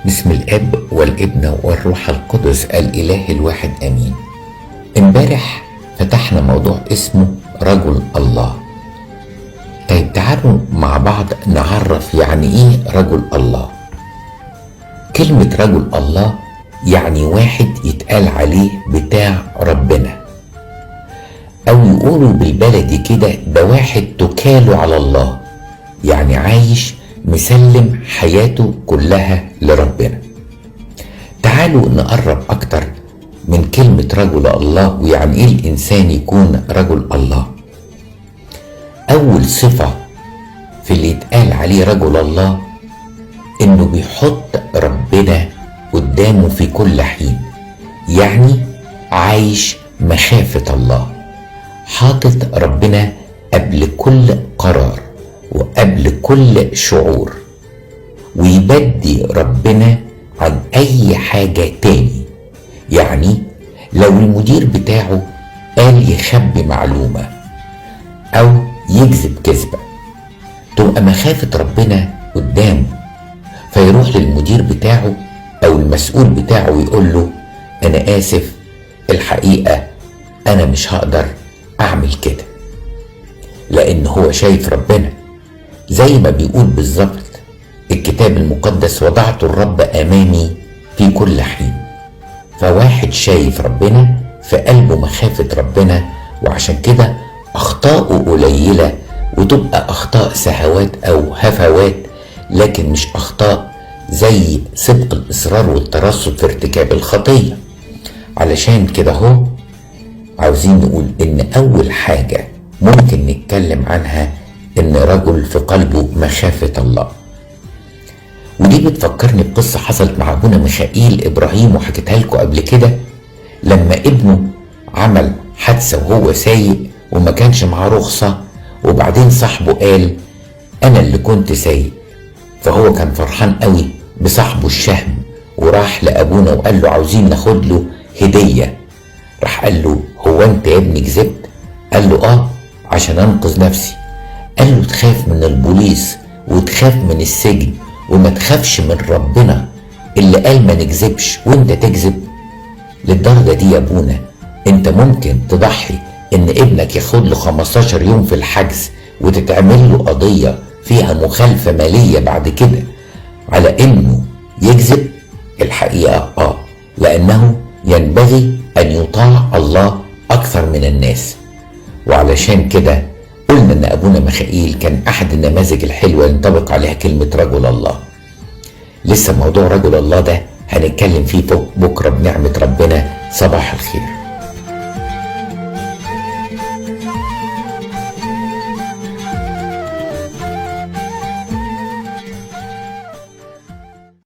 بسم الاب والابن والروح القدس الاله الواحد امين. امبارح فتحنا موضوع اسمه رجل الله. طيب تعالوا مع بعض نعرف يعني ايه رجل الله. كلمة رجل الله يعني واحد يتقال عليه بتاع ربنا، او يقولوا بالبلدي كده ده واحد تكاله على الله، يعني عايش مسلم حياته كلها لربنا. تعالوا نقرب اكتر من كلمة رجل الله ويعني ايه الانسان يكون رجل الله. اول صفة في اللي يتقال عليه رجل الله انه بيحط ربنا قدامه في كل حين، يعني عايش مخافة الله، حاطط ربنا قبل كل قرار وقبل كل شعور، ويبدي ربنا عن اي حاجة تاني. يعني لو المدير بتاعه قال يخبي معلومة او يكذب كذبة، تبقى مخافة ربنا قدامه، فيروح للمدير بتاعه او المسؤول بتاعه ويقول له انا اسف، الحقيقة انا مش هقدر اعمل كده، لان هو شايف ربنا. زي ما بيقول بالظبط الكتاب المقدس: وضعت الرب امامي في كل حين. فواحد شايف ربنا في قلبه مخافة ربنا، وعشان كده اخطاؤه قليلة، وتبقى اخطاء سهوات او هفوات، لكن مش اخطاء زي سبق الاصرار والترصد في ارتكاب الخطية. علشان كده هو عاوزين نقول ان اول حاجة ممكن نتكلم عنها ان رجل في قلبه مخافة الله. ودي بتفكرني بقصة حصلت مع ابونا ميخائيل ابراهيم، وحكيتها لكم قبل كده، لما ابنه عمل حادثة وهو سايق وما كانش معاه رخصة، وبعدين صاحبه قال انا اللي كنت سايق، فهو كان فرحان قوي بصاحبه الشهم، وراح لابونا وقال له عاوزين ناخد له هدية. راح قال له هو انت يا ابني كذبت؟ قال له اه، عشان انقذ نفسي. قال له تخاف من البوليس وتخاف من السجن وما تخافش من ربنا اللي قال ما نكذبش وانت تكذب؟ للدرجة دي يا ابونا انت ممكن تضحي ان ابنك ياخد له 15 يوم في الحجز وتتعمل له قضية فيها مخالفة مالية بعد كده على انه يكذب؟ الحقيقة اه، لانه ينبغي ان يطاع الله اكثر من الناس. وعلشان كده قلنا ان ابونا ميخائيل كان احد النماذج الحلوة ينطبق عليها كلمة رجل الله. لسه موضوع رجل الله ده هنتكلم فيه بكرة بنعمة ربنا. صباح الخير.